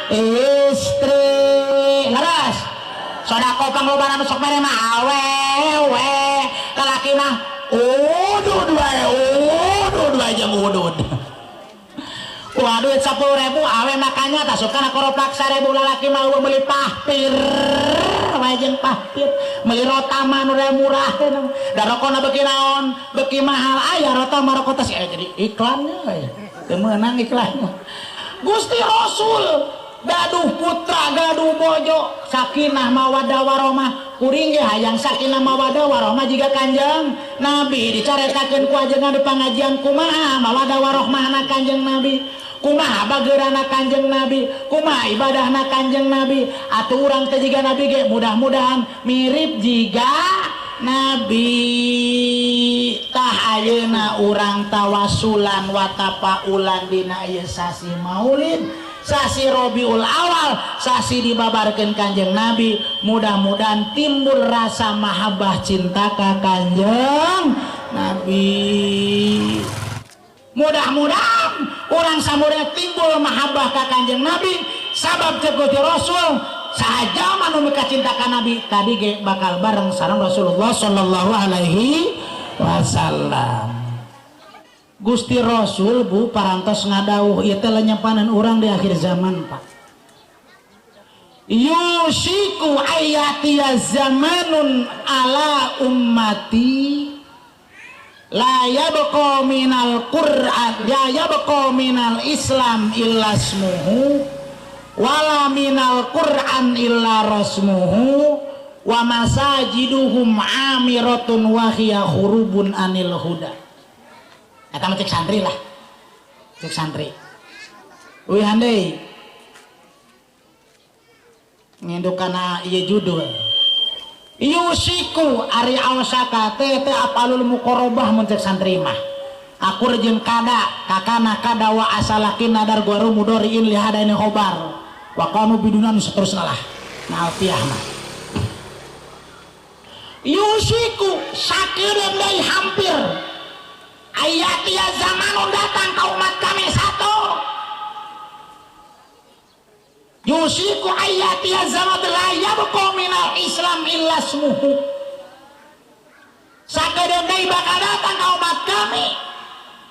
Istri. Leres. Sodako panglobana nu sok mere mah awewe, lalaki mah udud wae, udud wae jeung udud. Wah, duit 10.000 awe makanya tasuk kana koroplak 1.000, lalaki mah eueuh meuli pahpir wae jeung pahpir, meuli rotama nu murah teh da rokona beuki naon beuki mahal, aya rotama rokok tas jadi iklannya we teu meunang iklannya. Gusti Rasul gaduh putra, gaduh bojo, sakinah mawaddah warahmah. Kuring ge hayang sakinah mawaddah warahmah jiga Kanjeng Nabi. Dicaretakeun ku ajengan di pangajian kumaha mawaddah warahmahna Kanjeng Nabi, kumaha bageurana Kanjeng Nabi, kumaha ibadahna Kanjeng Nabi. Atuh urang teh jiga Nabi ge mudah-mudahan mirip jiga Nabi. Tah ayeuna urang tawasulan wa tapaulan dina ieu sasi Maulid, sasi Robiul Awal, sasi dibabarkeun Kanjeng Nabi, mudah-mudahan timbul rasa mahabbah cinta ka Kanjeng Nabi. Mudah-mudahan urang samurna timbul mahabbah ka Kanjeng Nabi, sabab cek Gusti Rasul saha jalma nu mika cinta ka Nabi tadi ge bakal bareng sareng Rasulullah sallallahu alaihi wasallam. Gusti Rasul bu parantos ngadawuh ieu teh lenyepanan urang di akhir zaman, Pak. Yusiku ayatiya zamanun ala ummati la yabqa minal Qur'an la yabqa minal Islam illa ismuhu wala minal Qur'an illa rasmuhu wa masajiduhum amiratun wa hiya khurubun anil huda. Eta mah cek santri lah, cek santri. Wih handai nginduk kana ieu judul yusiku ari awsaka teh teh apalul muqarabah mun cek santri mah. Akur jeung kada kakana kada wa asalakin nadar guaru mudoriin lihadaini khobar wa kanu bidunan seterusna lah na alfiah mah. Yusiku sakedeung deui hampir ayat ya zamanun datang ka umat kami satu. Yusiku ayat ya zaman la yabqa minal Islam illa ismuhu. Sakedeung deui bakal datang ka umat kami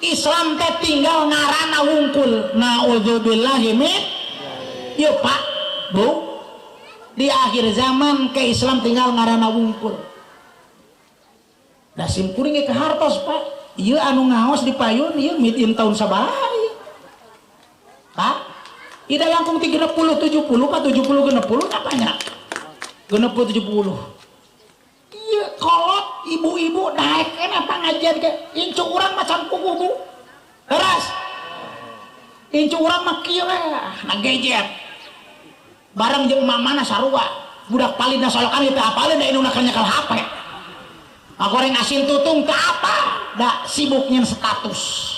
Islam teh tinggal ngaranna wungkul. Naudzubillahi min. Yeuh Pak, Bu, di akhir zaman ke Islam tinggal ngaranna wungkul. Da sim kuring ge kahartos, Pak. Ieu anu ngaos di payun ieu mid-in tahun sabaraha ieu? Pak, ida langkung ti 60 70 ka 70 60 apanya? 60 70. Ieu kolot ibu-ibu daek keneh pangajian ge incu urang mah can puguh, Bu. Leres. Incu urang mah kieu we, na gadget. Bareng jeung mamana sarua. Budak palidna solokan teu apaleun da indungna keur nyekel HP. Goreng asin tutung teu apa? Da sibuk nyen status.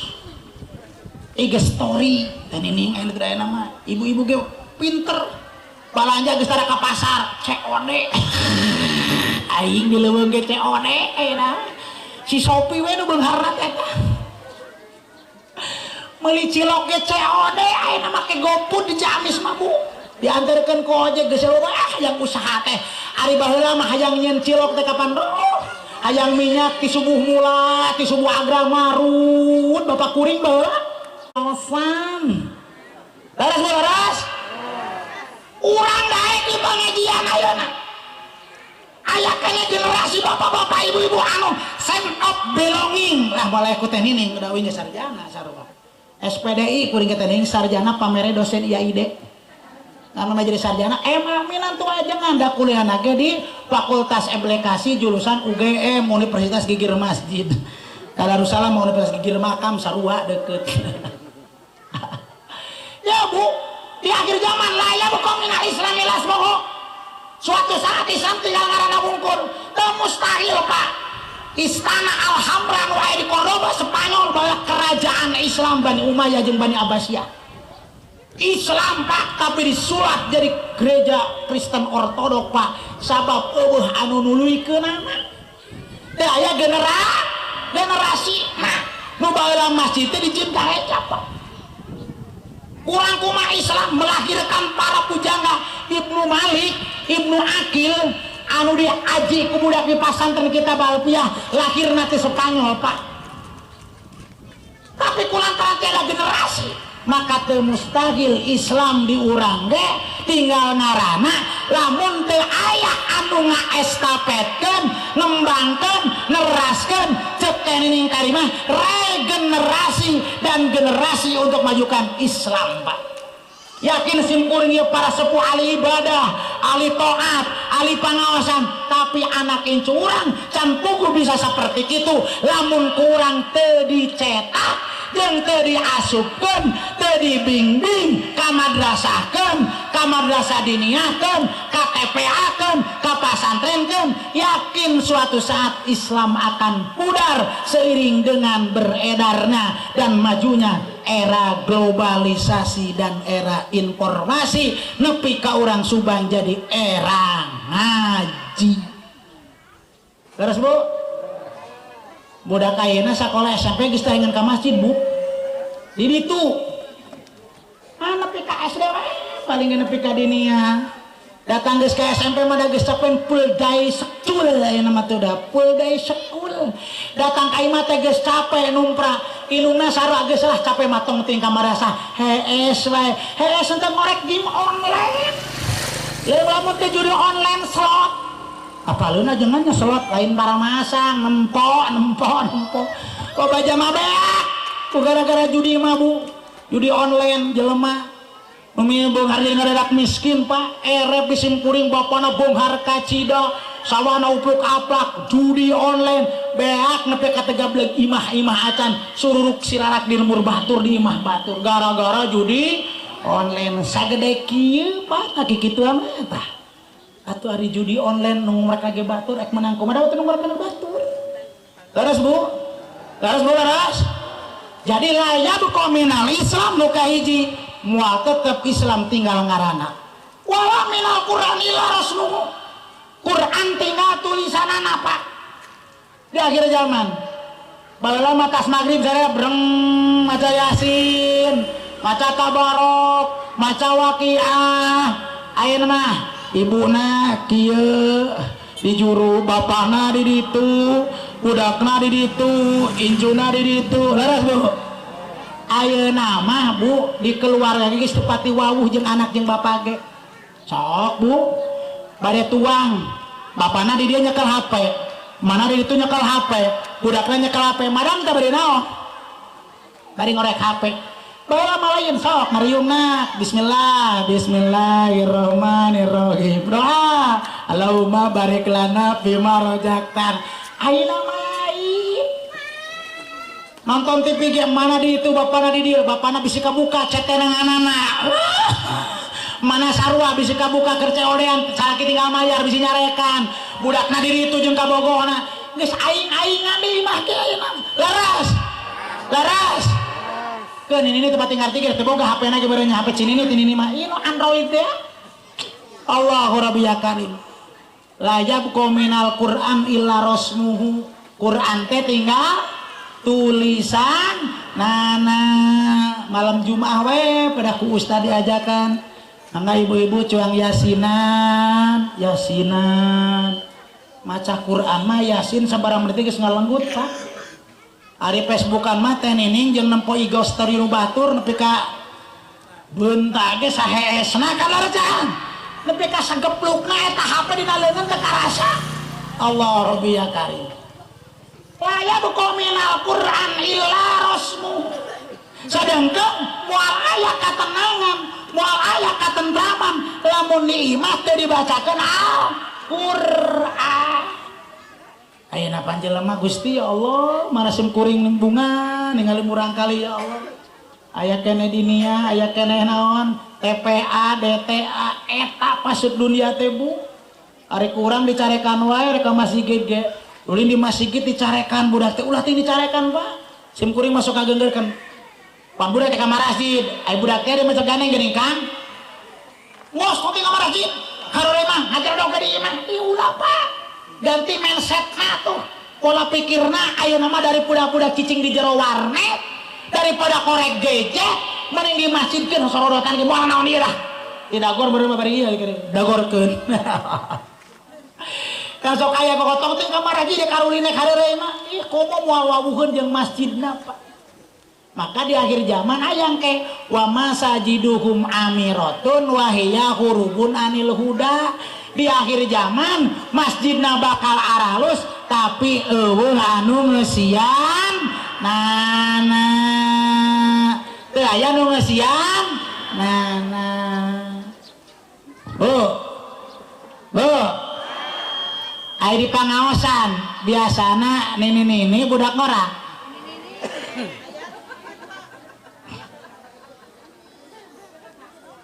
IG story dan ini aya teu aya nama. Ibu-ibu ge pinter. Balanja geus tara ka pasar, COD. Aing di leuweung ge COD ayeuna. Si Shopee we nu beungharna teh eta. Meuli cilok ge COD ayeuna make GoFood di Ciamis mah, Bu. Diantarkeun ku ojek geus eueuh ah yang usaha teh. Ari baheula mah hayang nyen cilok teh kapan roh. Hayang minyak ti subuh mula, ti subuh agra marut, bapak kuring baheula. Alasan. Leres leres. Urang daek di pengajian ayeuna. Aya keneh generasi bapak-bapak ibu-ibu anu sense of belonging. Lah boleh ku teh nining udah uing sarjana sarua. SPDI kuring teh nining sarjana pamere dosen IAID. Karena jadi sarjana emang minantu aja nganda kuliah nage di Fakultas Aplikasi jurusan UGM Universitas Gigir Masjid. Darussalam Universitas Gigir Makam sarua deket. Ya Bu, di akhir zaman lah ya Bu minal Islam ila. Suatu saat Islam tinggal ngaranna wungkul. Teu mustahil, Pak. Istana Alhambra nu aya di Cordoba, Spanyol, bawa kerajaan Islam Bani Umayyah jeung Bani Abbasiyah. Islam, Pak, tapi disulap jadi gereja Kristen Ortodok, Pak, sabab eueuh anu nuluykeunana teh aya generasi. Nah, nu baheula masjid teh dijieun kareca, Pak. Kurang kumaha Islam melahirkan para pujangga Ibnu Malik, Ibnu Akil anu diaji ku budak di pasantren kita Balpiah lahir nanti Spanyol Pak. Tapi kulantaran tiada generasi maka teu mustahil Islam diurang ge tinggal ngarana lamun teu aya anu ngaestafetkeun, ngembangkeun, neraskeun cek Nining Karimah regenerasi dan generasi untuk majukan Islam Pak. Yakin simkuring ieu para sepuh ahli ibadah, ahli taat, ahli pangaosan, tapi anak incu urang can puguh bisa seperti itu lamun kurang teu dicetak jeung teu diasupkeun, teu dibimbing ka madrasahkeun, ka madrasah diniahkeun, ka TPA-keun, ka pasantrenkeun, yakin suatu saat Islam akan pudar seiring dengan beredarnya dan majunya era globalisasi dan era informasi nepi ka urang Subang jadi era ngaji. Terus Bu, budak ayeuna sakola SMP geus tayangan ka masjid Bu. Di ditu. Ah nepi ka SD wae paling nepi ka dinia. Datang geus ka SMP mah da geus capen full day school ayeuna mah teh udah full day school. Datang ka imah teh geus capek numpra, indungna sarua geus lah capek matong ting ka madrasah. Hees wae, hees teh ngorek game online. Leuwih lamun teh judi online slot. Apaleuna jangannya slot lain para masang nempo nempo nempo. Loba jamaah beak ku gara-gara judi mah Bu. Judi online jelema Umi beunghar jadi ngaredak miskin Pak, erep di simkuring bapana beunghar kacida, sawana upluk aplak, judi online, beak nepi ka tegableg imah-imah acan, sururuk sirarak di lemur batur di imah batur, gara-gara judi online sagede kieu Pak, kaki kituan mah tah. Atuh ari judi online nu mereka ge batur ek menang kumaha da nu mereka batur. Leres Bu? Leres Bu leres? Jadi la yabqa minal Islam nu kahiji moal tetep Islam tinggal ngarana. Wala minal Quran illa rasmuhu. Quran tinggal tulisanana Pak. Di akhir zaman. Baheula mah tas maghrib saya breng maca Yasin, maca Tabarok, maca Waqiah. Ayeuna mah ibuna kieu di juru bapana di ditu, budakna di ditu, incuna di ditu. Leres Bu? Ayeuna mah Bu di keluarga geus teu pati wawuh jeung anak jeung bapak ge. Sok Bu, bade tuang, bapana di dieu nyekel HP, mana di ditu nyekel HP, budakna nyekel HP, madam teh bade naon? Bari ngorek HP. Baheula mah lain sok ngariungna, bismillah, bismillahirrahmanirrahim. Doa, Allahumma barik lana fima razaqtana. Ayeuna mah lain. Nonton TV ge mana di itu bapana di dieu, bapana bisi kabuka cetenanganana. Mana sarua bisi kabuka keur ceodean, salaki tinggal mayar bisi nyarekan. Budakna di ditu jeung kabogohna. Geus aing-aingan di imah ge ayeuna. Leres. Leres. Keun ini tempat tinggal tiga, teu boga HP na ge bareunya HP cinini tinini mah. Ieu Android teh. Allahu Rabbi ya Karim. La yabqa minal Quran illa rasmuhu. Quran teh tinggal tulisan nana. Malam Jumat we pada ku ustad diajakan. Mangga ibu-ibu cuang yasinan, yasinan. Maca Quran mah yasin sabaraha menit geus ngalenggut Pak. Ari Facebookan mah teh nining jeung nempo IG story nu batur nepi ka beunta ge saheesna kalarjaan. Nepi ka sageplukna eta HP dina leungeun teu karasa. Allah Rabbi ya Karim. La yabqa minal Quran illa rasmu. Sedangkan moal aya katenangan, moal aya katentraman lamun di imah teu dibacakeun Al-Qur'an. Ayeuna panjelema Gusti ya Allah, marasim kuring bunga ningali murang kali ya Allah. Aya keneh dinia, aya keneh naon, TPA, DTA, eta pasut dunia teh Bu. Ari kurang dicarekan wae rek ka masjid ge. Ulin di masjid dicarekan budak teh ulah teh dicarekan Pak. Sim kuring masuk kageunggeurkeun. Pan budak teh ka masjid, ai budak teh masuk ganeng geuning Kang. Ngos kopi ka masjid. Karore mah ngajar dong ka di imah. Ih ulah Pak. Ganti mindsetna tuh. Pola pikirna ayeuna mah dari budak-budak cicing di jero warnet, daripada korek gadget, Mending di masjidkeun sorodotan ge moal naon ieu dah. Di dagor baru mah bari ieu dagorkeun. Kan sok aya gogotong teh ka maraji de karuline kareureuy mah. Ih komo moal wawuheun jeung masjidna Pak. Maka di akhir zaman ayang ke wa masajiduhum amiratun wa hiya hurubun anil huda. Di akhir zaman masjidna bakal aralus tapi eueuh anu ngeusian nana. Teu aya nu ngeusian nana. Bu. Bu. Aya di pangaosan biasana nini-nini budak ngora.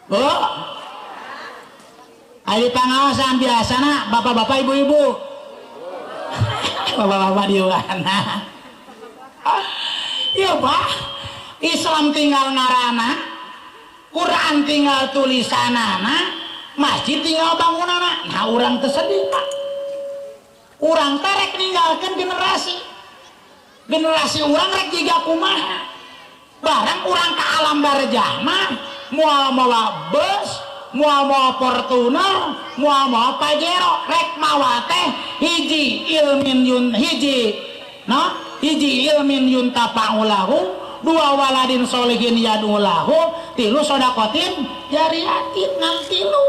Bu. Aya di pangaosan biasana bapak-bapak ibu-ibu. Bapak-bapak di mana? Ya Pak, Islam tinggal ngarana, Quran tinggal tulisanana, masjid tinggal bangunana. Nah urang teh sedih Pak. Urang teh rek ninggalkeun generasi. Generasi urang rek jiga kumaha. Barang urang ka alam barjah mah moal mawa bus, moal mawa Fortuner, moal mawa Pajero, rek mawa teh hiji ilmin yun hiji. No, hiji ilmin yuntafa'ulahu, dua waladin solihin yadulahu, tilu sodakotin jariatin ngan tilu.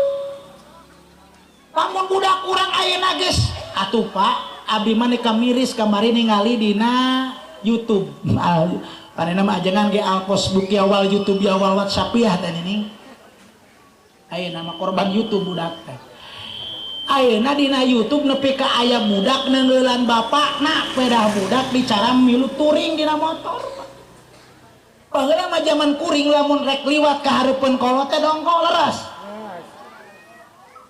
Lamun budak urang ayeuna geus atuh Pak, abdi mah ka miris kamari ningali dina YouTube. Panena mah ajengan ge alkos buki awal YouTube awal WhatsApp ya teh ini. Ayeuna mah korban YouTube budak teh. Ayeuna dina YouTube nepi ka aya budak neungeulan bapakna pedah budak dicara milu touring dina motor. Baheula mah zaman kuring lamun rek liwat ka hareupeun kolot teh dongkol leres.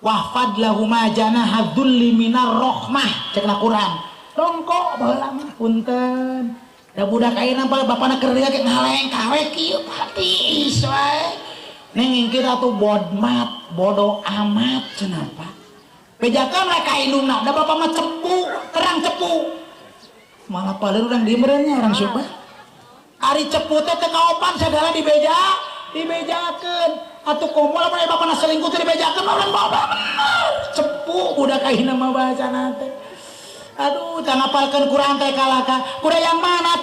Wahfad lahuma janaha dzulli minar rahmah cekna Quran. Dongkol baheula mah punten. Da budak ayeuna bapana keur ge ngaleng kawe kieu patiis wae. Ning kita tuh bodmat, bodoh amat cenah Pak. Bejakeun we ka indungna, da bapak mah cepu, terang cepu. Malah paler urang diem nya urang siapa? Ari cepu teh teu kaopan sagala dibeja, dibejakeun. Atuh komo lamun aya bapana selingkuh teh dibejakeun mah urang bawa bener. Cepu budak ayeuna mah bahasana teh. Aduh, tak ngapalkeun Quran teh kalaka. Kuda yang mana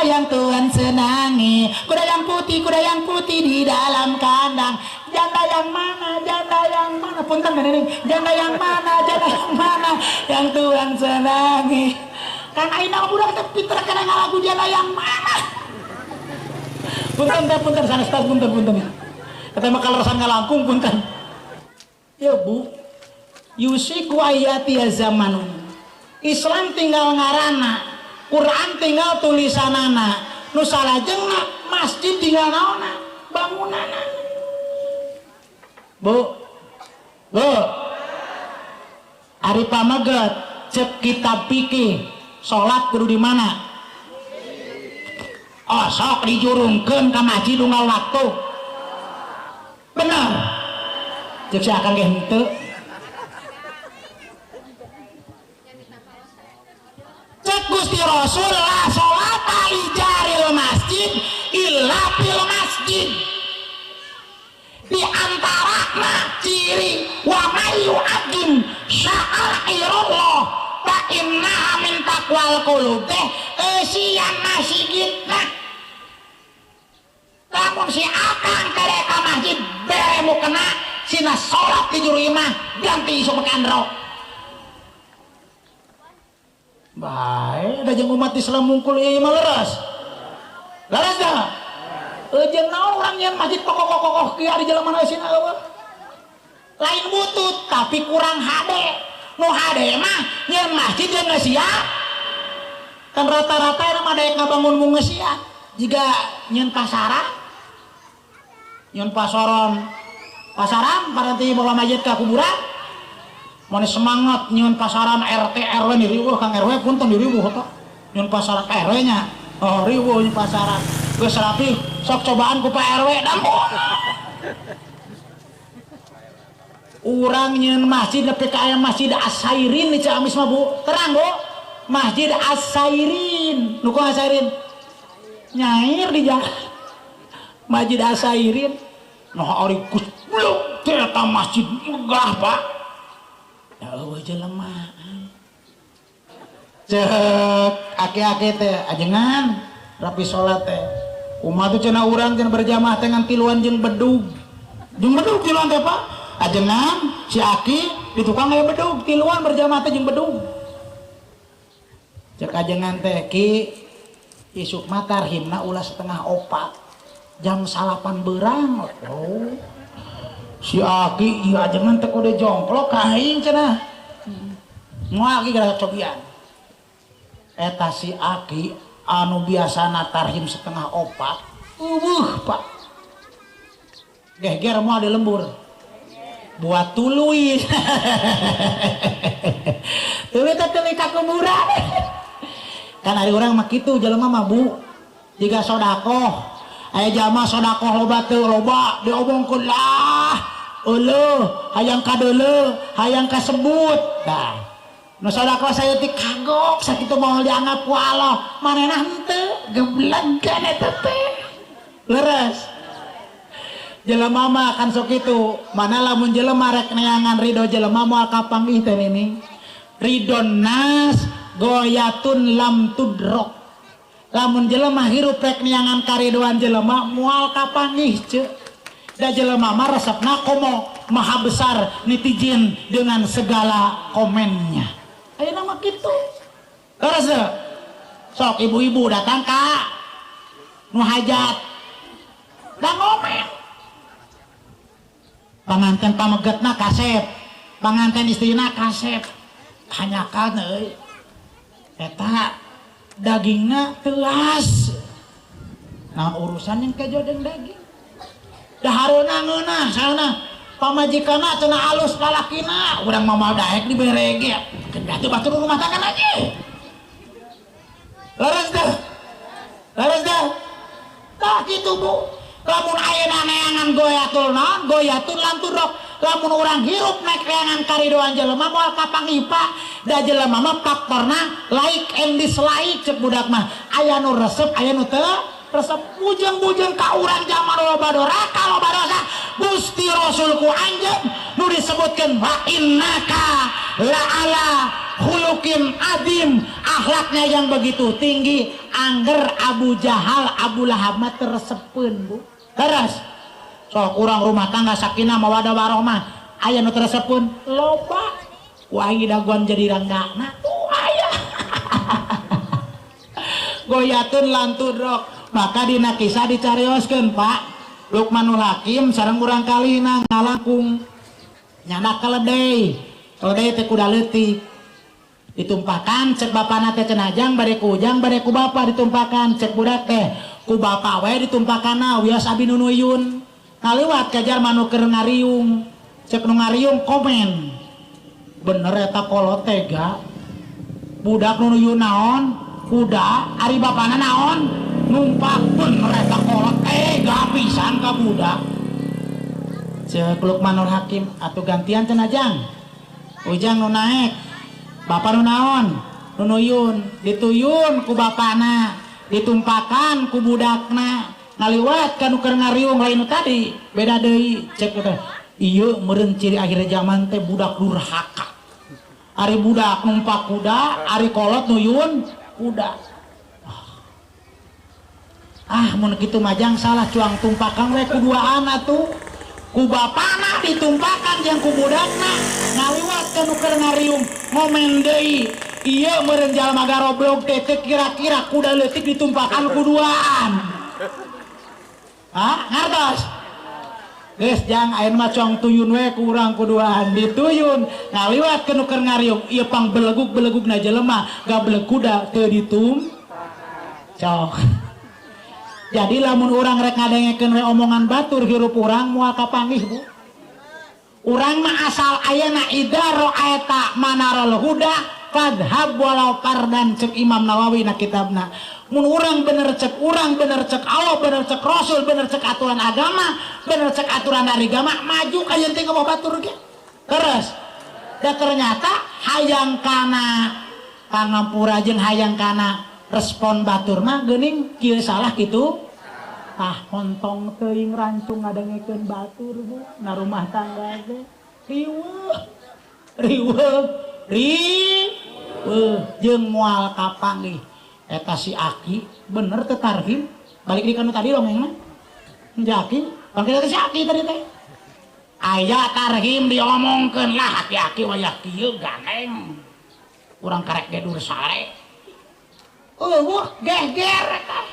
yang Tuhan senangi. Kuda yang putih di dalam kandang. Janda yang mana, punten nenek. Janda yang mana yang Tuhan senangi. Kan ayeuna budak teh pinter kana ngalagu janda yang mana. Punten teh punten sanes tas punten punten. Eta mah kaleresan ngalangkung punten. Ya Bu, yusiku ayati zamanun. Islam tinggal ngarana, Quran tinggal tulisanana, nu salajengna masjid tinggal naonna, bangunana. Bu, Bu, ari pameget cek kitab fikih, salat kudu di mana? Oh, sok dijurungkeun ka masjid unggal waktu. Bener. Cek si akang ge henteu. Cek Gusti Rasul la sholata li jaril masjid illa fil masjid. Di antara ciri wa may yu'azzim sya'airallah fa innaha min taqwal qulub teh eusian masjidna. Lamun si akang tere ka masjid bere mukena sina salat di juru imah ganti isuk mekandro. Baik, da jeung umat Islam mungkul ieu mah leres. Leres dah. Jeung naon urang nyeun masjid kokoh-kokoh kieu ari jelema eusina eueuh. Lain butut tapi kurang hade. Nu hade mah nyeun masjid jeung geus siap. Kan rata-rata eta mah daek ngabangun mung geus siap. Jiga nyeun pasaran. Nyeun pasaran. Pasaran paranti bawa mayit ka kuburan. Mana semangat nyun pasaran RT RW nih riweuh Kang RW punten di riweuh tok. Nyun pasaran RW nya. Oh riweuh nyun pasaran. Geus rapi sok cobaan ku Pak RW dampun. Urang nyun masjid nepi ka aya Masjid As-Sairin di Ciamis mah Bu. Terang Bu. Masjid As-Sairin. Nu ku As-Sairin? Nyair di jalan. Masjid Asairin nah ari Gus blok teh eta masjid megah Pak da eueuh jelemaan cek aki-aki teh ajengan rapi salat teh kumaha tuh cenah urang cenah berjamaah teh ngan tiluan jeung bedug tiluan teh Pak ajengan si aki di tukang aya bedug tiluan berjamaah teh jeung bedug cek ajengan teh ki isuk mah tarhimna ulah 3:30 jam 9 berang. Oh si aki ieu ajengan teh kudu jongklok ka aing cenah moal ki gara cobian eta si aki anu biasana tarhim 3:30 eueuh Pak geger moal di lembur buat tuluy tuluy teh tuluy ka kuburan kan ari urang mah kitu jelema mah Bu jiga sodakoh aya jalma sodakoh loba teu loba diomongkeun lah euleuh hayang kadeuleuh hayang kasebut tah nu sodakoh saeutik kagok sakitu moal dianggap ku Allah manehna henteu gebleg kan eta teh leres jelema mah kan sok kitu mana lamun jelema rek neangan ridho jelema moal kapanggih teh nini ridon nas goyatun lam tudrok lamun jelema hirup rek neangan karidoan jelema moal kapanggih ceu da jelema mah resepna komo maha besar netizen dengan segala komennya ayeuna mah kitu leres teu sok ibu-ibu datang ka nu hajat da ngomen panganten pamegetna kasep panganten istrina kasep hanyakalna euy eta dagingna telas nah urusan yang kejo jeung daging dahareuna ngeunah saeuna pamajikanna cenah alus lalakina urang mah moal daek dibere ge keun batur rumah tangga aja leres teh leres teh tah kitu Bu lamun ayeuna neangan goyatul naon goyatun lanturok lamun urang hirup naik neangan karidoan jelema moal kapanggih Pak da jelema mah faktorna like and dislike cek budak mah aya nu resep aya nu teu resep bujeng-bujeng ka urang jaman loba doraka loba dosa Gusti Rasul ku anjeun nu disebutkeun wa innaka la ala khuluqin adim akhlaknya yang begitu tinggi angger Abu Jahal Abu Lahab mah teresepeun Bu leres sok urang rumah tangga sakinah mawadah warahmah aya nu teresepun loba ku aing dagoan jadi ranggana tuh aya goyatun lantudrok maka dina kisah dicarioskeun Pak Lukmanul Hakim sareng urang kalina ngalangkung nyandak keledai keledai teh kuda leutik ditumpakan cek bapana teh cenah jang bade ku ujang bade ku bapa ditumpakan cek budak teh ku bapa we ditumpakanna wios abi nu nuyun ngaliwat kajar manu keur ngariung cek nu ngariung komen bener eta kolot tega budak nu nuyun naon kuda ari bapana naon numpak bener eta kolot tega pisan ka budak cek Lukmanul Hakim atuh gantian cenah jang ujang nu naek bapa nu naon nu nuyun dituyun ku bapana ditumpakan ku budakna ngaliwat ka nu keur ngariung lain nu tadi beda deui cek teh ieu meureun ciri akhir zaman teh budak durhaka ari budak numpak kuda ari kolot nuyun kuda ah mun kitu majang salah cuang tumpakan we ku duaan atuh ku bapana ditumpakan jeung ku budakna ngaliwat ka nu keur ngariung ngomen deui ieu meureun jalma garoblog teh teu kira-kira kuda leutik ditumpakan ku duaan ah ngartos geus jang ayeuna mah cuang tuyun we ku urang ku duaan dituyun ngaliwat ka nu keur ngariung ieu pang belegug-belegugna jelema gablek kuda teu ditum cok. Jadi lamun urang rek ngadengekeun we omongan batur hirup urang moal kapanggih Bu. Urang mah asal ayeuna idza ra'aita manarul huda fadhhab walau fardan cek Imam Nawawi na kitabna. Mun urang bener cek urang bener cek Allah bener cek Rasul bener cek aturan agama bener cek aturan dari agama maju ka jeung teh batur ge. Terus da ternyata hayang kana pangampura jeung hayang kana respon batur mah geuning kieu salah kitu. Tah ontong teuing rancung ngadengekeun batur Bu na rumah tangga teh riweuh riweuh riweuh jeung moal kapanggih eta si Aki bener teh tarhim balik di kanu tadi dongengna Jaki bangkit si Aki tadi teh aya tarhim diomongkeun lah aki-aki wayah kieu gandeng urang karek gedur sare eueuh geger eta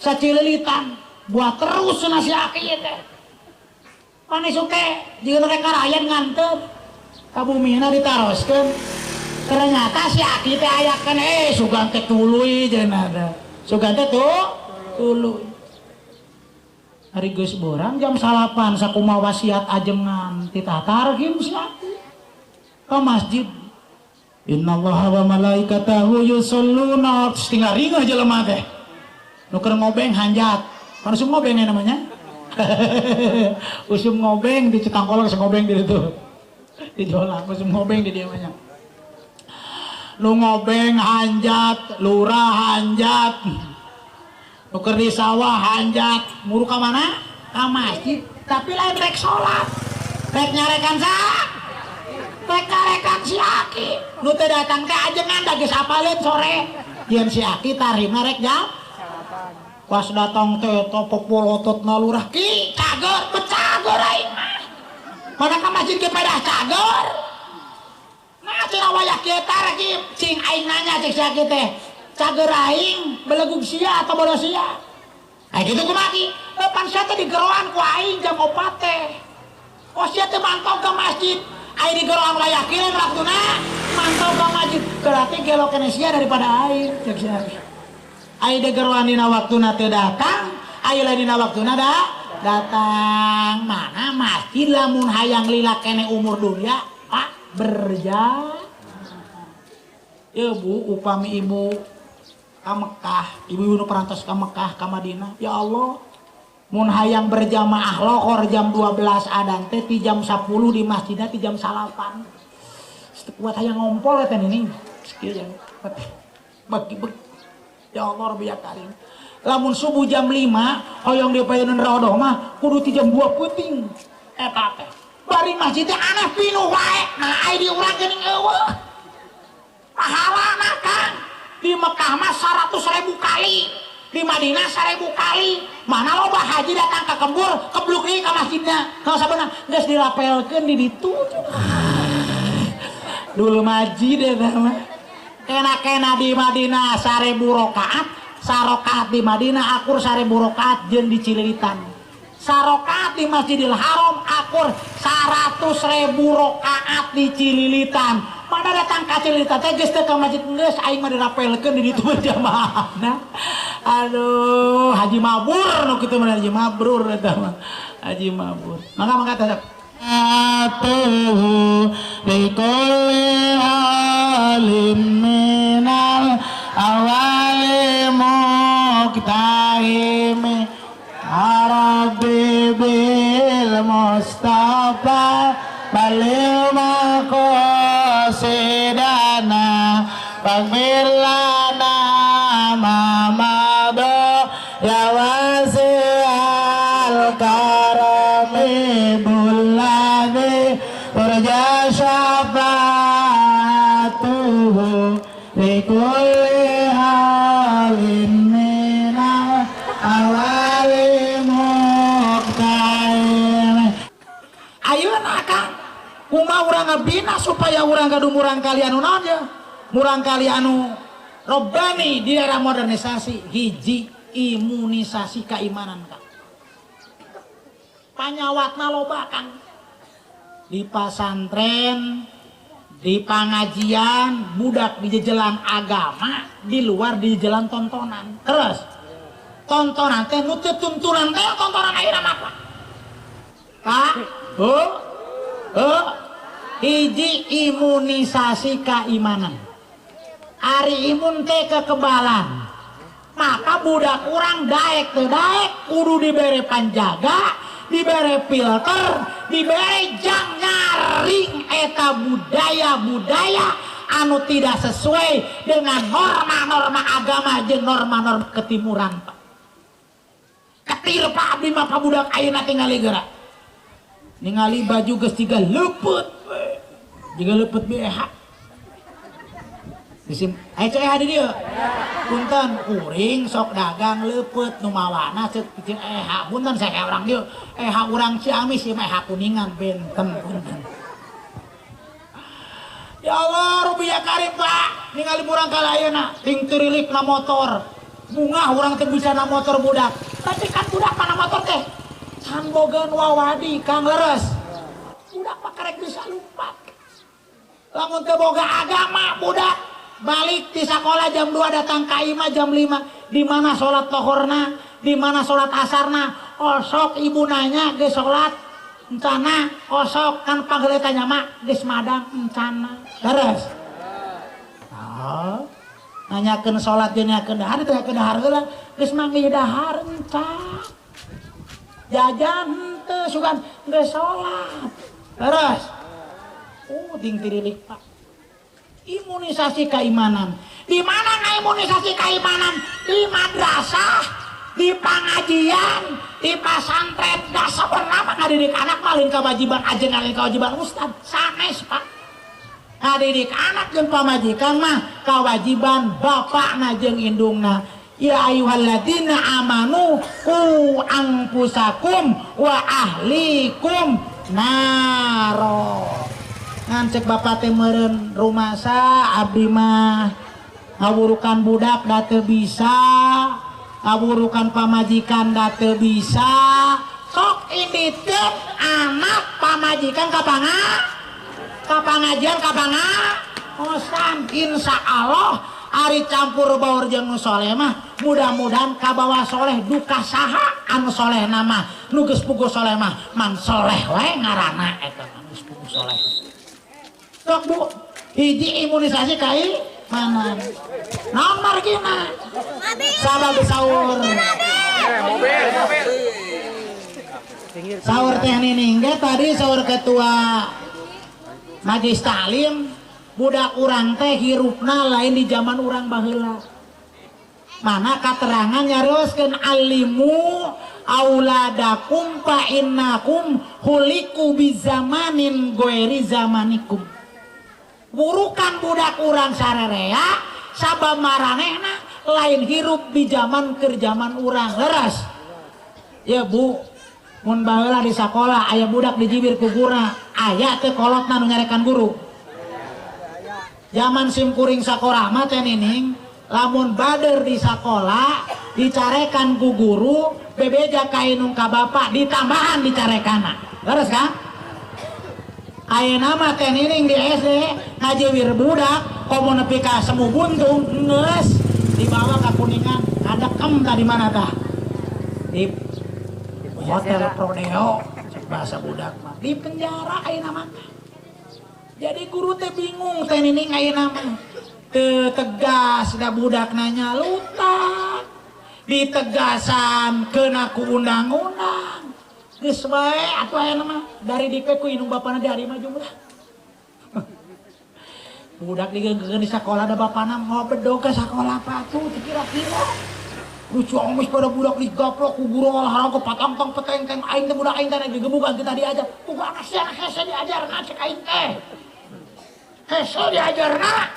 sacililitan buat terus nasi Aki teh manis oke jeung rek karayan ngantep ka bumina ditaroskeun ternyata si Aki teh ayakeun sugan teh tuluy cenah teh sugan teh tuluy hari geus borang jam 9 sakumaha wasiat ajengan titah tarhim si Aki ka masjid innallaha wa malaikatahu yusholluna tinggal ringeuh jelema teh nu keur ngobeng hanjat kan usum ngobeng ya namanya usum ngobeng di Citangkolong ngobeng di situ di Jolang usum ngobeng di dia banyak nu ngobeng hanjat lurah hanjat nu keur di sawah hanjat muru ka mana ka masjid tapi lain rek salat rek nyarekan sa rek nyarekan si Aki nu teu datang teh ajengan da geus apaleun sore yen si Aki tarhimna rek jam pas datang teh topok polototna lurah ki cageur becageur aing mah mana ka masjid ge pedah cageur nah cenah wayah kieu tarhim cing aing nanya cek si Aki teh cageur aing belegug sia atau bodoh sia ai kitu kumaha ki pan sia teh digeroan ku aing jam 4 teh oh sia teh mantau ka masjid aing digeroan wayah kieu waktuna mantau ka masjid berarti gelo keneh sia daripada aing cek si Aki aing digeroan dina waktuna teu datang aing lain dina waktuna datang mana masjid lamun hayang lila keneh umur dunia Pak berjamaah ya Bu upami ibu ka Mekah ibu nu parantos ka Mekah ka Madinah ya Allah mun hayang berjamaah lohor jam 12 adan teh ti jam 10 di masjidna ti jam 9 kuat hayang ngompol teh ini kieu ya bagi ya Allah Rabbi ya Karim lamun subuh jam 5 hoyong dipayunan rodoh mah kudu ti jam 2 peuting eta teh bari masjid teh aneh pinuh wae nah ai di urang geuning eueuh pahalana Kang di Mekah mah 100.000 kali di Madinah 1.000 kali mana loba haji datang ke kembur kebluk deui ka masjidna kalau sabeuna geus dirapelkeun di ditu dul masjid eta mah kena-kena di Madinah 1.000 rakaat sarokaat di Madinah akur 1.000 rakaat jeung di Cililitan sarokaat di Masjidil Haram akur 100.000 rakaat di Cililitan mana datang ka Cililitan teh geus teu ka masjid geus aing mah dirapelkeun di ditu berjamaahna aduh haji mabur nu kitu mah haji mabrur eta mah haji mabur mangga mangga teh atuhu likulli alim minal awali muktahimi arabi bil mustafa balil makosidana faghfir lana ma madha ya wasi'al karami bulladzi turja syafa'atuhu likulli halin minal awali muqtaim. Ayeuna Kang kumaha urang ngabina supaya urang gaduh murang kali anu naon ya murang kali anu robbani di era modernisasi hiji imunisasi keimanan Kang panyawatna loba Kang di pasantren di pengajian budak di jejelan agama di luar di jejelan tontonan terus tontonan teh nu teu tuntunan teh tontonan ayeuna mah Pak Pak Bu hiji imunisasi keimanan ari imun teh kekebalan maka budak urang daek teu daek kudu dibere panjaga dibere filter dibere jang nyaring eta budaya-budaya anu tidak sesuai dengan norma-norma agama jeung norma-norma ketimuran Pak. Khawatir Pak abdi mah ka budak ayeuna tingali geura. Ningali baju geus tiga leupeut we. Jiga leupeut BH. Disim, aya cek di dieu. Punten kuring sok dagang leupeut nu mawana ceuk cicing EH. Punten saya orang dieu. EH urang Ciamis ieu mah EH Kuningan benten punten. Ya Allah, rupiah karim Pak. Ningali urang kalayeuna ting tirilik na motor. Bungah urang teu bisa na motor budak. Tapi kan budak mana motor teh? Can boga wawadi Kang leres. Budak mah karek bisa lumpat. Lamun teu boga agama budak balik di sekolah jam 2 datang ka imah jam 5. Di mana salat lohorna, di mana salat asarna? Osok ibu nanya geus salat encana, osok kan pangheuleuh nya mah geus madang encana. Leres. Oh, nanyakeun salat jeung nanyakeun dahar teh nanyakeun dahar heula geus manggih dahar encan. Jajan henteu sugan geus salat. Leres. Oh, ting tirilik Pak. Imunisasi keimanan. Di mana imunisasi keimanan? Di madrasah, di pengajian, di pesantren. Gak sebenarnya ngadidik anak malin kewajiban aja ngalin kewajiban ustad. Sanes Pak. Ngadidik anak jeung pamajikan mah kewajiban bapakna jeung indungna. Ya ayyuhalladzina amanu qu anfusakum wa ahlikum naro. Ngan cek bapak teh meureun rumasa abdi mah ngawurukan budak da teu bisa, ngawurukan pamajikan da teu bisa. Sok inditkeun anak pamajikan ka pangajian ka pangaosan. Insya Allah ari campur baur jeung nu soleh mah mudah-mudahan kabawa soleh duka saha anu soleh nama nu geus puguh soleh mah man soleh wae ngaranna eta mah geus puguh soleh. Sok Bu, hiji imunisasi keimanan. Naon margina? Sabab saur. Saur teh nining ge tadi saur ketua Majlis Taklim, budak urang teh hirupna lain di zaman urang baheula. Mana katerangan nyarioskeun alimu auladakum fa innakum khuliqu bizamanin ghairi zamanikum. Burukan budak urang sarerea sabab maranehna lain hirup di zaman keur zaman urang. Leres. Ya Bu, mun baheula di sakola aya budak dijibir ku guruna, aya teu kolotna nu nyarekan guru. Zaman sim kuring sakola mah teh nining, lamun bader di sakola dicarekan ku guru, bebeja ka indung ka bapak ditambahan dicarekanna. Leres kan? Ayeuna mah teh nining di SD ngajiwir budak komo nepi ka semu buntung geus dibawa ka Kuningan ngadekem tadi mana tah? Di Hotel Prodeo bahasa budak mah di penjara ayeuna mah. Jadi guru teh bingung teh nining ayeuna mah teu tegas da budak nanya lutak ditegasan keuna ku undang-undang. Geus wae atuh ayeuna mah dari dike ku indung bapana di hari mah jumlah. Budak digeungkeun di sakola da bapana mau bedog ka sakola patuh kira-kira. Lucu amis pada budak digaplok ku guru olahraga patangtang petengteng aing teh budak aing teh digebukan kita diajar. Ku anak sia hese diajar ngacek aing teh. Hese diajarna.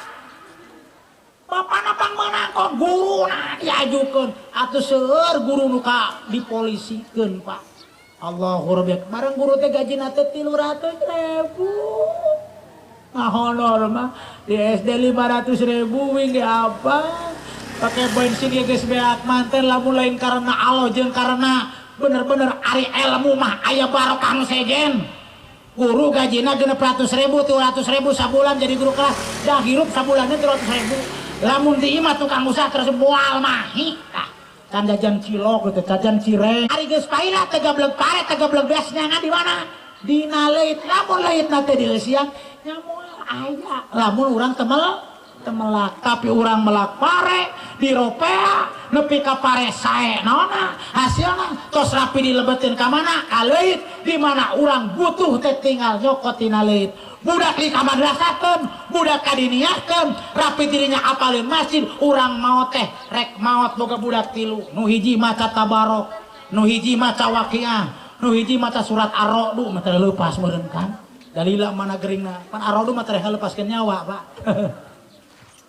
Bapana pangmeunangkon guruna diajukeun atuh seueur guru nu ka dipolisikeun Pak. Allahu Rabbi, bareng guru teh gajina teh 300.000. Ngahonor mah di SD 500.000 wing ge apa? Pakai bensin ge geus beak manten lamun lain karena Allah jeung karena bener-bener ari ilmu mah aya barokah nu sejen. Guru gajina 600.000, 300.000 sabulan jadi guru kelas, dah hirup sabulannya 300.000. Lamun di imah tukang usaha terus moal mahi tah. Kan jajan cilok gitu, jajan cireng. Ari geus paila teh gablek pare, teh gablek beas nyangan di mana? Dina leuit, lamun leuitna teh dieusian nya moal aya. Lamun urang temelak, tapi urang melak pare, diropea, nepi ka pare sae naonna hasilna tos rapi dilebetin ka mana? Ka leuit, di mana urang butuh teh tinggal nyokot tina leuit. Budak di kamadrasahkeun, budak kadiniahkeun, rapi dirinya apalin masjid, urang maot teh rek maot boga budak tilu, nu hiji maca tabarok, Nu hiji maca Waqiah, nu hiji maca surat Ar-Ra'd mah teh leupas meureun kan. Dalila mana geringna? Pan Ar-Ra'd mah teh lepaskeun nyawa, Pak.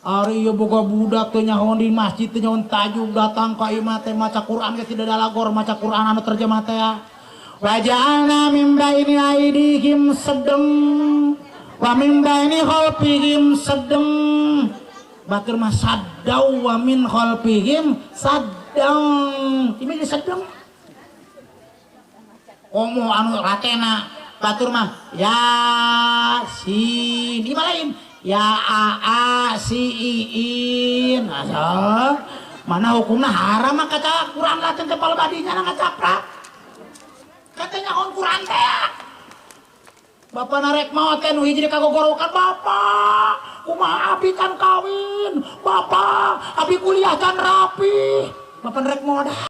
Ari ieu boga budak teu nyahoan di masjid teu nyahoan tajuk datang ka imah teh maca Quran ge tidak dalagor maca Quran anu terjemah teh. Waja'alna min baini aidihim sedeng wa min baini khalfihim sedeng. Batur mah saddau wa min khalfihim saddang. Ini sedeng. Komo anu ratena batur mah ya sin ieu lain ya a a si i in. Asal mana hukumna haram mah kaca Quran latin kepala badinya ngacaprak. Katanya on Quran teh. Bapak narek maot teh nu hiji kagogorowokan bapak. Kumaha abi can kawin, bapak abi kuliah can rapi. Bapak narek modal.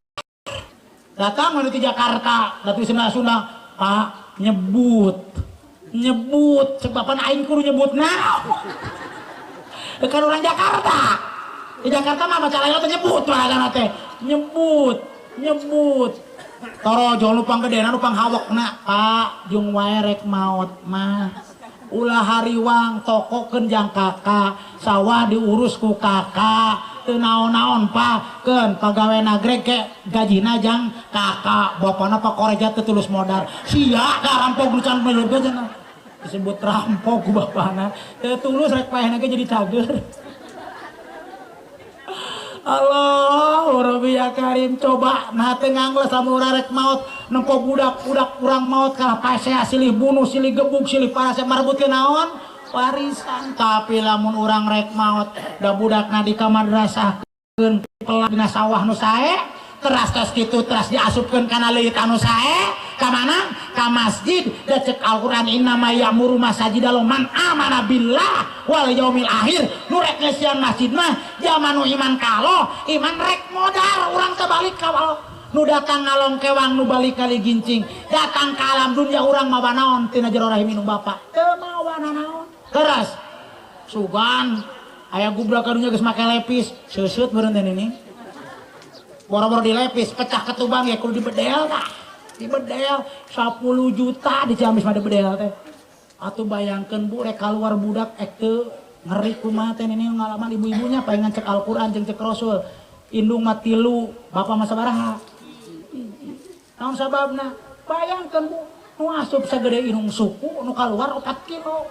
Datang menuju Jakarta, tapi Sunda-Sunda, Pak nyebut. Nyebut, cek bapak aing kudu nyebut naon. Kan orang Jakarta. Di Jakarta mah maca lain teh nyebut bahasana teh. Nyebut, nyebut. Toro jauh lupang gedena lupang hawekna, Pak, jeung wae rek maot mah. Ulah hariwang tokokeun jang kakak, sawah diurus ku kakak, teu naon-naon Pak, keun pagawe nagreg ke gajina jang kakak, bapana Pak Koreja teu tulus modal. Sia ka rampok nu can milu cenah. Disebut rampok ku bapana, teu tulus rek paehna ge jadi cager. Allah, Rabbi ya Karim, coba nah teu ngangles lamun urang rek maot nempo budak-budak urang maot kalah pasea silih bunuh silih gebuk silih parasea marebutkeun naon warisan. Tapi lamun urang rek maot da budakna di kamadrasahkeun pelak dina sawah nu sae teras tos kitu teras diasupkeun kana leuit anu sae ka mana ka masjid da cek Al-Qur'an innama ya'muru masajidallah man amana billah wal yaumil akhir. Nu rek ngeusian masjid mah jaman nu iman kalo iman rek modar urang teh balik ka Allah. Nu datang ngalongkewang nu balik kali gincing datang ka alam dunia urang mawa naon tina jero rahim indung bapa teu mawa naon keras sugan aya gubrak kadunya geus make lepis seuseut meureun teh nini boro-boro dilepis pecah ketubang ya kudu dibedel tah dibedel 10 juta di Ciamis mah dibedel teh. Atuh bayangkeun bu rek kaluar budak ek teu ngeri kumaha teh nini ngalaman ibu-ibunya palingan cek Al-Qur'an jeung cek Rasul indung mah tilu bapak mah sabaraha naon sababna bayangkeun bu nu asup sagede indung suku nu kaluar 4 kilo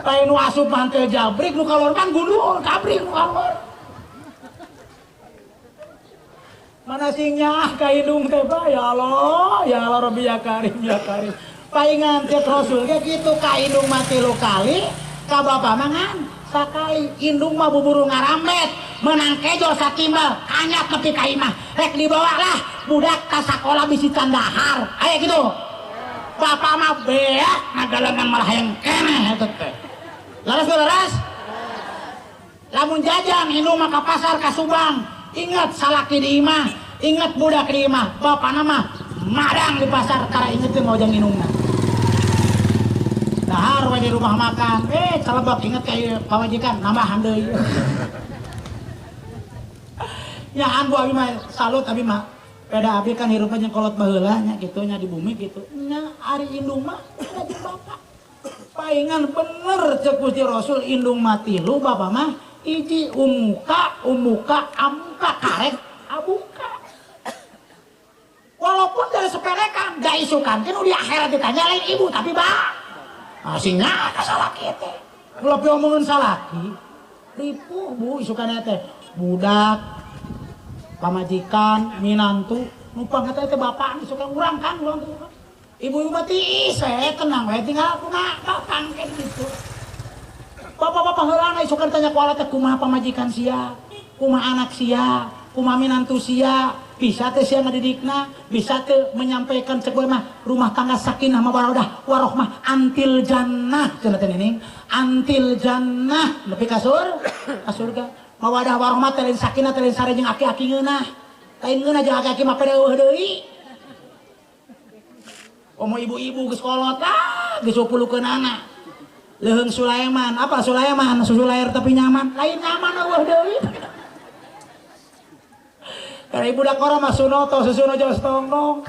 lain nu asup mah teu jabrik nu kaluar kan gundul jabrik nu kaluar. Mana singnya ka indung teh ya Allah, ya Allah Rabbi ya Karim ya Karim. Paingan cek Rasul ge kitu ka indung mah 3 kali, ka bapa mah ngan sakali. Indung mah buburu ngarambet, menang kejo satimbal, kanyat nepi ka imah. Rek dibawa lah budak ka sakola bisi can dahar. Aya kitu. Bapak mah beak ngagalengan malah hayang keneh eta teh. Laras laras. Lamun jajan indung mah ka pasar ka Subang. Ingat salaki di imah, ingat budak di imah, bapak nama madang di pasar kara ingetin mau jang indungna. Dahar we di rumah makan, celebak inget kayak pamajikan nambahan deui. Nyaan bu abi mah salut abi mah. Peda abi kan hirupna jeung kolot baheula nya kitu nya di bumi kitu. Nya ari indung mah ada jeung bapak. Paingan bener cek Gusti Rasul indung mah tilu bapak mah iji umuka umuka amuka karek abuka. Walaupun dari sepelekan gak isukan kan di akhirat ditanya lain ibu tapi bah asingnya ka salaki teh lebih omongin salaki ripuh bu isukan teh budak pamajikan minantu numpang kata teh bapak isukan urang kan urang tuh ibu-ibu mah tiis we tenang we tinggal kumaha bapak kan gitu. Bapak-bapak heulana isukan tanya ku alat teh kumaha pamajikan sia, kumaha anak sia, kumaha minantu sia, bisa teh sia ngadidikna, bisa teh menyampaikan cek mah rumah tangga sakinah mawaddah warohmah antil jannah cenah teh nining, antil jannah nepi ka surga. Mawadah warohmah teh lain sakinah teh lain sare jeung aki-aki ngeunah. Lain ngeunah jeung aki-aki mah pede eueuh deui. Omo ibu-ibu geus kolot ah geus pulukeunana. Leuheung Sulaiman, apa Sulaiman? Susu lahir tapi nyaman, lain nyaman eueuh deui. Karena ibu dakora mah Sunoto, Susuno Jawa Tonggong.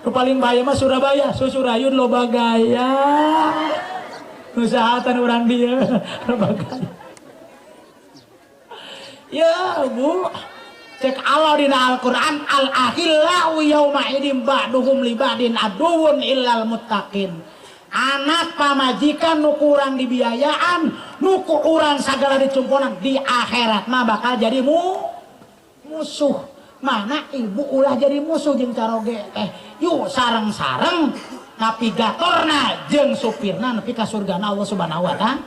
Nu paling bahaya mah Surabaya, Susurayun loba gaya. Nusahatan urang dieu loba gaya. Ya, Bu. Cek Allah dina Al-Qur'an al-akhillau yauma idzin ba'duhum li ba'din aduwwun illal muttaqin. Anak pamajikan nu kurang dibiayaan, nu ku urang sagala dicumponan di akhirat mah bakal jadi musuh. Mana ibu ulah jadi musuh jeung caroge teh. Yuk sareng-sareng navigatorna jeung supirna nepi ka surgana Allah Subhanahu wa taala.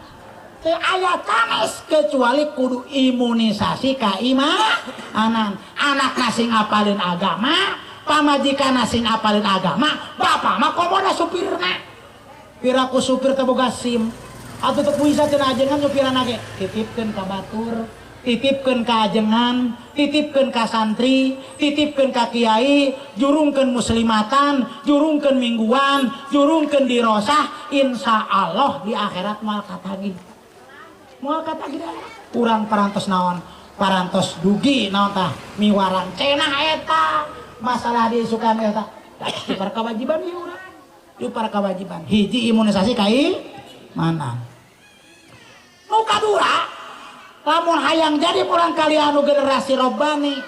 Teu aya sanes kecuali kudu imunisasi ka imanan. Anak sing apalin agama, pamajikan sing apalin agama, bapak mah komoda supirna. Piraku supir teh boga SIM. Atuh teu bisa cenah ajengan nyupiran ge. Titipkeun ka batur, titipkeun ka ajengan, titipkeun ka santri, titipkeun ka kiai, jurungkeun muslimatan, jurungkeun mingguan, jurungkeun dirosah, insya Allah di akhirat moal katagih. Moal katagih urang parantos naon? Parantos dugi naon tah? Miwarang cenah eta masalah diisukan eta. Tah para kewajiban ieu urang. Ieu para kewajiban. Hiji imunisasi kai mana? Nu kadua lamun hayang jadi urang kali anu generasi robbani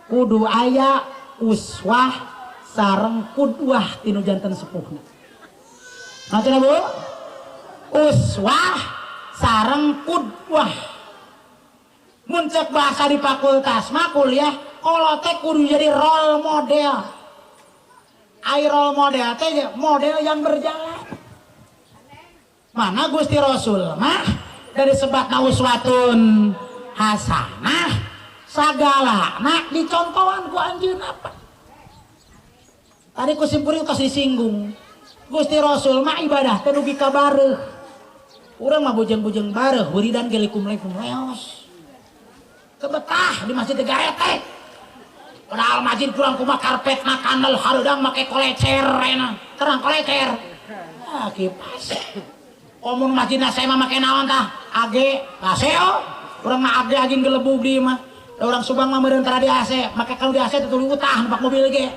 kudu aya uswah sareng kudwah tinu janten sepuhna. Nah, Bu? Uswah sareng kudwah. Mun cek bahasa di fakultas mah kuliah kolot teh kudu jadi role model. Ai role model teh model yang berjalan. Mana Gusti Rasul mah dari sebab uswatun hasanah sagala nak dicontohan ku anjeun apa. Tadi ku simpuring tos disinggung. Gusti Rasul mah ibadah teh dugi ka bareuh. Urang mah bujeng-bujeng bareuh wiridan ge likum-likum leos. Teu betah di masjid teh garetek. Padahal masjid kurang kumaha karpet na kanal hareudang make kolecer enak. Terang kolecer. Ah kipas. Komun masjid na saya mah make naon tah? AG, AC oh. Urang mah AG aging gelebug di mah. Da urang Subang mah meureun tara di AC, make kalau di AC teh tuluy utah numpak mobil ge.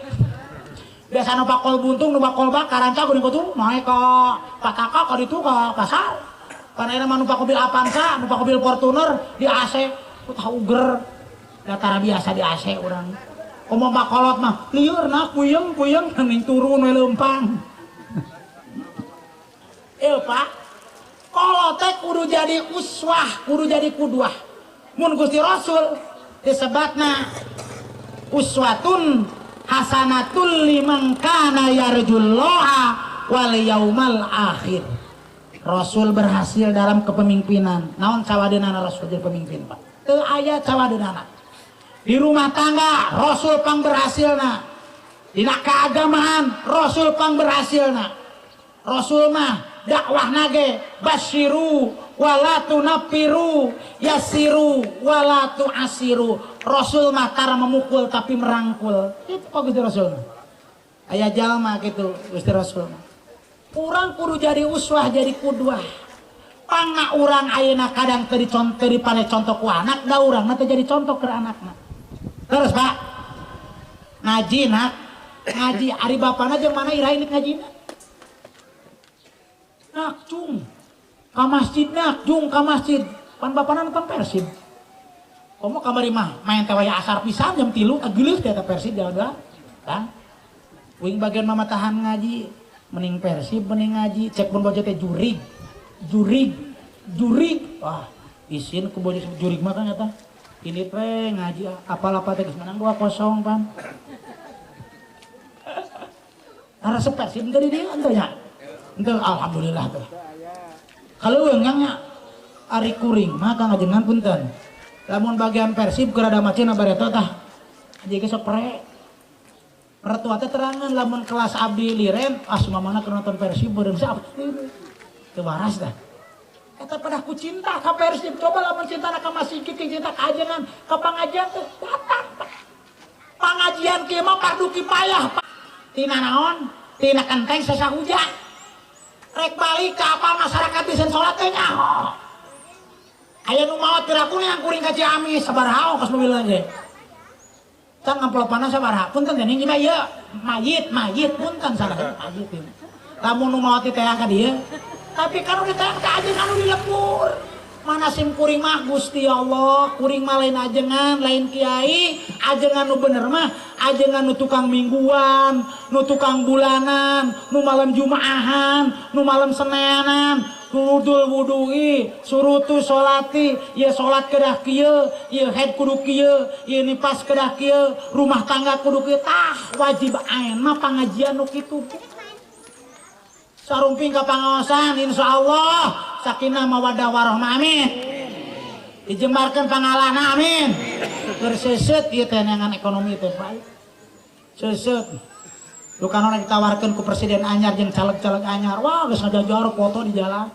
Biasa numpak kol buntung, numpak kol bakar ranca geuning kutu naik ka Pataka ka ditu ka pasar. Karena ayeuna mah numpak mobil Avanza, numpak mobil Fortuner di AC, utah uger. Datara biasa di AC urang. Komo makolot mah lieur na puyeng-puyeng ning turun we leumpang. Pak, kolot teh kudu jadi uswah, kudu jadi kudwah. Mun Gusti Rasul disebatna uswatun hasanatul liman kana yarjullaha wal yaumal akhir. Rasul berhasil dalam kepemimpinan. Naon cawadeunana Rasul jadi pemimpin, Pak? Teu aya cawadeunana. Di rumah tangga Rasul pang berhasilna. Dina keagamaan Rasul pang berhasilna. Rasul mah dakwah nage basyiru wala tunafiru yasiru wala tuasiru. Rasul mah tara memukul tapi merangkul. Itu kok Gusti Rasul mah. Aya jalma gitu Gusti Rasul mah. Urang kudu jadi uswah jadi kudwah. Pangna urang ayeuna kadang teu dicontoh dipale contoh ku anak da urangna teu jadi contoh ke anakna. Terus Pak, ngaji nak, ngaji ari bapana jeung mana iraha ini ngajina? Nak cung, ka masjid nak, jung ka masjid. Pan bapana nonton Persib. Komo kamari mah main teh waya asar pisan jam 3 geuleuh teh eta Persib jalan. Kang. Uing bagian mama tahan ngaji, mending Persib mending ngaji, cek pun bojo teh jurig. Jurig, jurig. Wah, isin ku bojo jurig mah kan eta. Ini teh ngaji apal-apa teh geus menang 2-0 pan. Resep Persib teu di dieu henteu nya. Henteu alhamdulillah teh. Kaleuweung nya ari kuring mah Kang ajengan punten. Lamun bagian Persib keur ada macina bareto tah. Haji ge sok pre. Mertua teh terangan lamun kelas abdi liren ah sumamana keur nonton Persib beureum sa teu waras dah. Eta pada ku cinta ka Persib, coba lamun cinta ka masjid cinta ka ajengan, ka pangajian teh datang. Pangajian kieu mah fardu kifayah. Tina naon? Tina kenteng sasahuja. Rek balik ka apal masyarakat bisa salat teh nyaho. Aya nu maot piraku yang kuring ka Ciamis sabaraha ongkos mobilna ge. Can amplopanna sabaraha? Punten geuning ieu ieu mayit mayit punten salah mayit ieu. Lamun nu maot teh ka dieu. Tapi kan udah teh ka ajengan nu di lembur. Mana sim kuring mah Gusti Allah, kuring mah lain ajengan, lain kiai, ajengan nu bener mah ajengan nu tukang mingguan, nu tukang bulanan, nu malam jumaahan, nu malam senenan, wudul wudui, surutu solati, ieu salat kedah kieu, ieu head kudu kieu, ieu nipas kedah kieu, rumah tangga kudu kieu, tah wajib aen mah pangajian nu kitu. Sarumping ka pangaosan insyaallah sakinah mawaddah warahmah amin. Dijembarkeun pangalahna amin. Keur seuseut ieu teh neangan ekonomi teh baik. Seuseut. Duka nu ditawarkeun ku presiden anyar jeung caleg-caleg anyar. Wah geus ngajajar foto di jalan.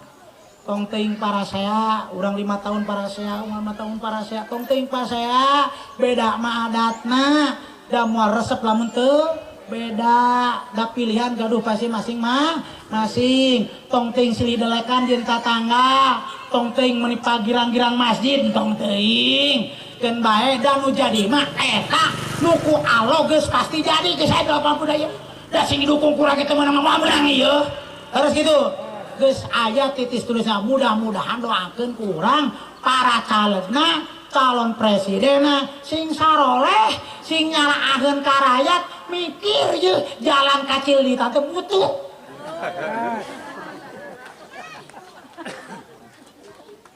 Tong teuing parasea, urang 5 tahun parasea, urang 5 tahun parasea, tong teuing parasea, beda mah adatna, da moal resep lamun teu beda, da pilihan gaduh pasti masing mah masing. Tong teuing silih delekan jeung tatangga, tong teuing meuni pagirang-girang masjid, tong teuing. Keun bae da nu jadi mah eta nu ku Allah geus pasti jadi geus aya 80 ieu. Da sing didukung kurang kitu mah moal meunang ieu. Harus gitu. Geus aya titis tulisna mudah-mudahan doakeun ku urang para calegna, calon presidenna sing saroleh, sing nyalaaheun ka rakyat, mikir ye jalan kacil di tante butuh.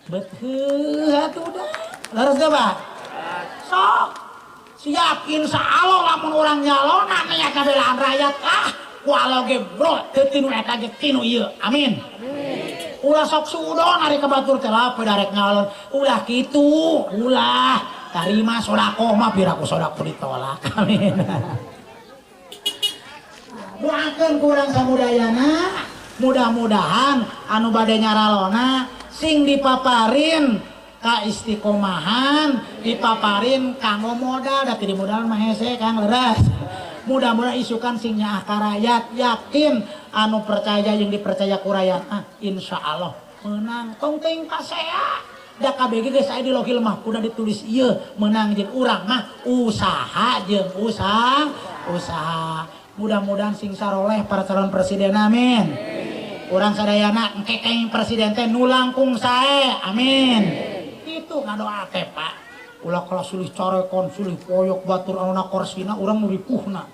Betul atuh dah. Leres teh, Pak? Sok. Siap insya Allah lamun urang nyalonan niat ngabelaan rakyat ah ku Allah ge bro teu tinu eta ge tinu ieu. Amin. Ulah sok suudon ari ka batur teh lah darek nyalon. Ulah kitu, ulah tarima sedekah mah piraku sedekah ditolak. Amin. Doakeun ku urang samudayana, mudah-mudahan anu bade nyaralona sing dipaparin ka istiqomahan, dipaparin kanggo modal, da teu dimodal mah hese Kang leres. Mudah-mudahan isukan sing nyaah ka rakyat, yakin anu percaya jeung dipercaya ku rakyat, ah insyaallah menang. Tong teuing pasea. Da KBG geus aya di Lohil Mahfudz ditulis ieu menang jeung urang mah usaha jeung usaha usaha. Mudah-mudahan sing saroleh para calon presiden amin. Urang sadayana engke kenging presiden teh nu langkung sae amin. Itu ngadoa teh Pak. Ulah kalah sulih carekon, sulih poyok batur anu korsina urang nu ripuhna.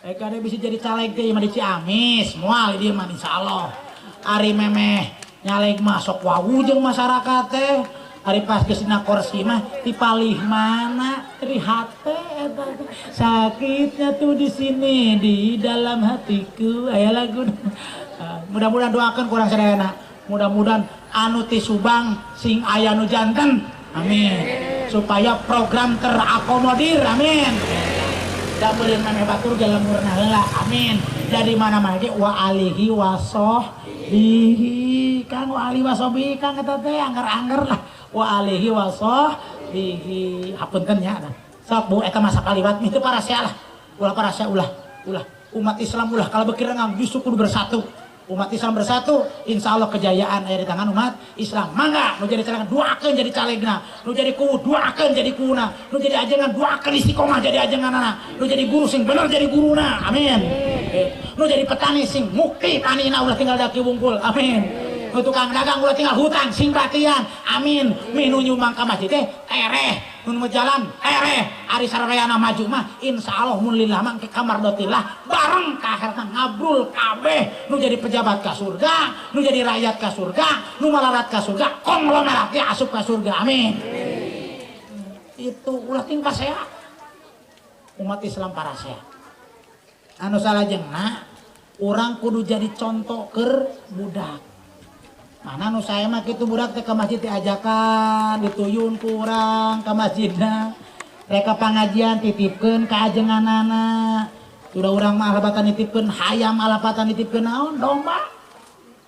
Kade bisa jadi caleg teh mah di Ciamis, moal di dieu mah insyaallah. Ari memeh nyaleg mah sok wawuh jeung masyarakat teh. Ari pas geus dina kursi mah dipalih mana trihate eta teh. Sakitnya tuh di sini di dalam hatiku aya lagu. Mudah-mudahan doakeun ku urang sadayana. Mudah-mudahan anu ti Subang sing aya nu janten. Amin. Supaya program terakomodir. Amin. Da meureun maneh batur ge lemurna heula. Amin. Dari mana-mana ge wa alihi wasohbihi. Kang wa alihi wasohbihi Kang eta teh angger-angger lah. Wa alihi wasohbihi. Hapunten nya. Sok Bu eta masa kaliwat mih teu parasea lah. Ulah parasea ulah. Ulah umat Islam ulah kalau bekir rengang justru kudu bersatu. Umat Islam bersatu, insya Allah kejayaan aya di tangan umat Islam. Mangga, nu jadi caleg doakeun jadi calegna, nu jadi kuwu doakeun jadi kuwuna, nu jadi ajengan doakeun istiqomah jadi ajenganana, nu jadi guru sing bener jadi guruna. Amin. Nu jadi petani sing mukti tanina ulah tinggal daki wungkul. Amin. Nu tukang dagang ulah tinggal hutang sing batian. Amin. Mih nu nyumbang ka masjid teh tereh, nu jalan tereh. Ari sarayana maju mah insya Allah mun lillah mah ke kamar dotillah bareng ka akhirat ngabrul kabeh. Nu jadi pejabat ka surga, nu jadi rakyat ka surga, nu malarat ka surga, konglomerat ge asup ka surga. Amin. Itu ulah tingkah saya umat Islam parasea. Anu salajengna urang kudu jadi contoh keur budak. Mana nu saya mah kitu budak teh ka masjid diajakan, dituyun ku urang ka masjidna. Rek ka pangajian titipkeun ka ajenganana. Sudah urang mah alapatan nitipkeun hayam, alapatan nitipkeun naon domba.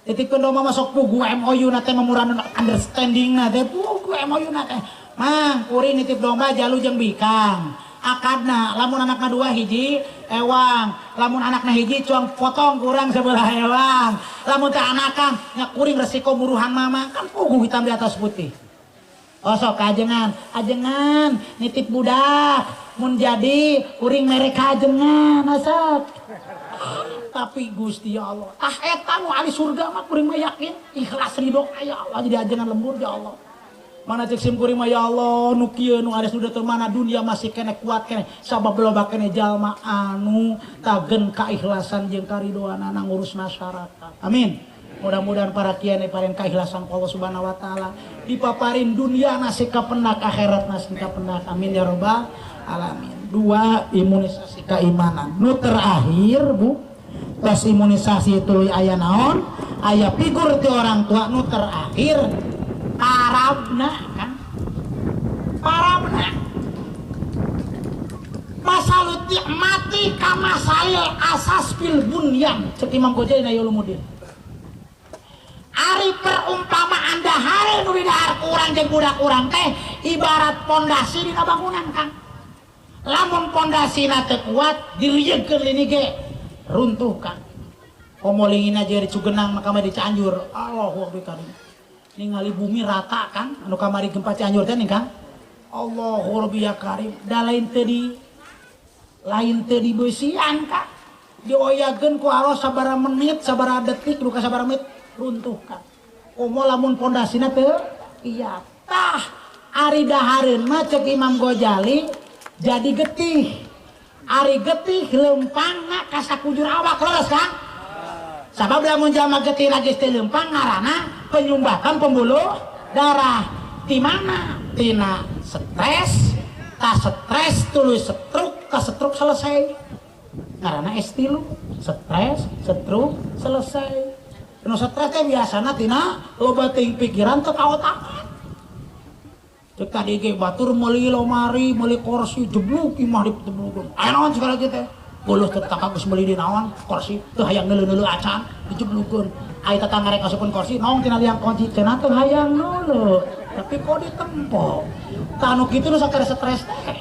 Titipkeun domba masuk pugu MOU na teh memurana understanding na teh pugu MOU na teh. Mang kuring nitip domba jalu jeung bikang. Akadna lamun anakna dua hiji ewang, lamun anakna hiji cuang potong kurang sebelah ewang, lamun teh anakan nya kuring resiko buruhan mama kan pugu hitam di atas putih. Oh sok ajengan, ajengan nitip budak mun jadi kuring mere ka ajengan sok. Tapi Gusti ya Allah, tah eta nu ahli surga mah kuring mah yakin ikhlas ridho ya Allah jadi ajengan lembur ya Allah. Mana cek sim kuring mah ya Allah nu kieu nu aris nu teu mana dunia masih keneh kuat keneh sabab loba keneh jalma anu tagen kaikhlasan jeung karidoanana ngurus masyarakat. Amin. Mudah-mudahan para kiai paling keikhlasan Allah Subhanahu wa taala dipaparin dunia nasi kapendak akhirat nasi kapendak. Amin ya robbal alamin. Dua, imunisasi keimanan. Nu terakhir Bu, tes imunisasi tuluy aya naon? Aya figur ti orang tua nu terakhir parabna kan. Parabna. Masalut mati kamasalil asas fil bunyan cek Imam Ghazali na Ulumuddin. Ari perumpamaan dahar nu didahar ku urang jeung budak urang teh ibarat pondasi dina bangunan Kang. Lamun pondasina teu kuat dirieugkeun lini ge runtuh Kang. Komo lingina jeung di Cugenang mah kamari di Cianjur. Allahu akbar. Ningali bumi rata Kang, anu kamari gempa Cianjur teh nih Kang. Allahu rabbi ya karim. Da lain teu di beusian Kang. Dioyageun ku Allah sabaraha menit, sabaraha detik, duka sabaraha menit runtuh kan. Komo lamun pondasina teu iya. Tah ari dahareun mah cek Imam Ghazali jadi getih. Ari getih lempangna ka sakujur awak leres Kang. Sabab lamun jalma getih lagi teu lempang ngaranna penyumbatan pembuluh darah. Di mana? Tina stres, ta stres tuluy stroke, ta stroke selesai. Ngaranna S3, stres, stroke, selesai. Nu stres teh biasana tina loba teuing pikiran teu kaotakan. Cek tadi ge batur meuli lomari, meuli kursi jebluk imah diteblukeun. Aya naon segala ge teh? Geuleuh teu tangka geus meuli di naon kursi teu hayang neuleuh-neuleuh acan dijeblukeun. Aya tetangga rek asupkeun kursi naon tina liang kunci cenah teu hayang neuleuh. Tapi kok ditempo. Tah nu kitu nu sakare stres teh.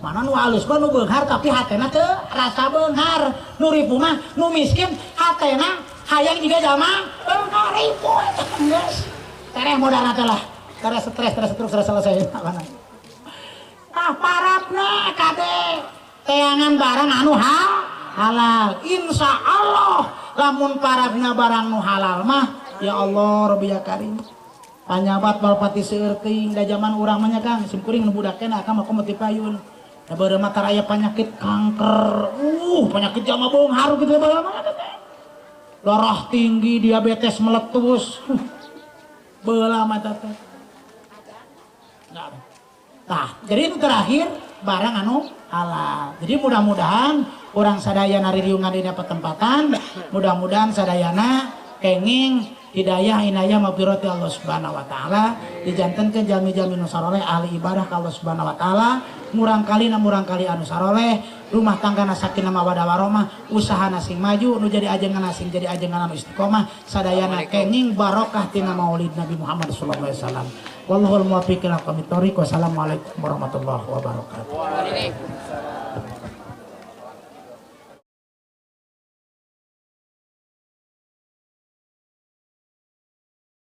Mana nu alus mah nu beunghar tapi hatena teu rasa beunghar. Nu ripuh mah nu miskin hatena hayang juga jalma beunghar ripuh eta geus. Tereh modalna teh lah. Tereh stres, tereh stroke, tereh selesai. Tah parabna kade teangan barang anu halal. Insya Allah lamun parabna barang nu halal mah ya Allah Rabbi ya Karim. Panyabat balpati seueur teuing da jaman urang mah nya Kang, sim kuring nu budak keneh akang mah komo ti payun. Da beureum mah aya penyakit kanker. Penyakit jalma beunghar kitu baheula mah teh. Darah tinggi, diabetes meletus. Baheula mah teh. Nah, jadi itu terakhir barang anu halal. Jadi mudah-mudahan urang sadayana ririungan dina petempatan, mudah-mudahan sadayana kenging hidayah inayah mabirati Allah Subhanahu wa taala, dijantenkeun jalmi-jalmi nu saroleh ahli ibadah ka Allah Subhanahu wa taala, murang kali na murang kali anu saroleh, rumah tangga na sakinah mawaddah warahmah, usaha sing maju, nu jadi ajengan sing jadi ajengan anu istiqomah, sadayana kenging barokah tina maulid Nabi Muhammad sallallahu alaihi wasallam. Wallahul muwaffiq ila aqwamit thoriq. Wassalamualaikum warahmatullahi wabarakatuh. Waalaikumsalam.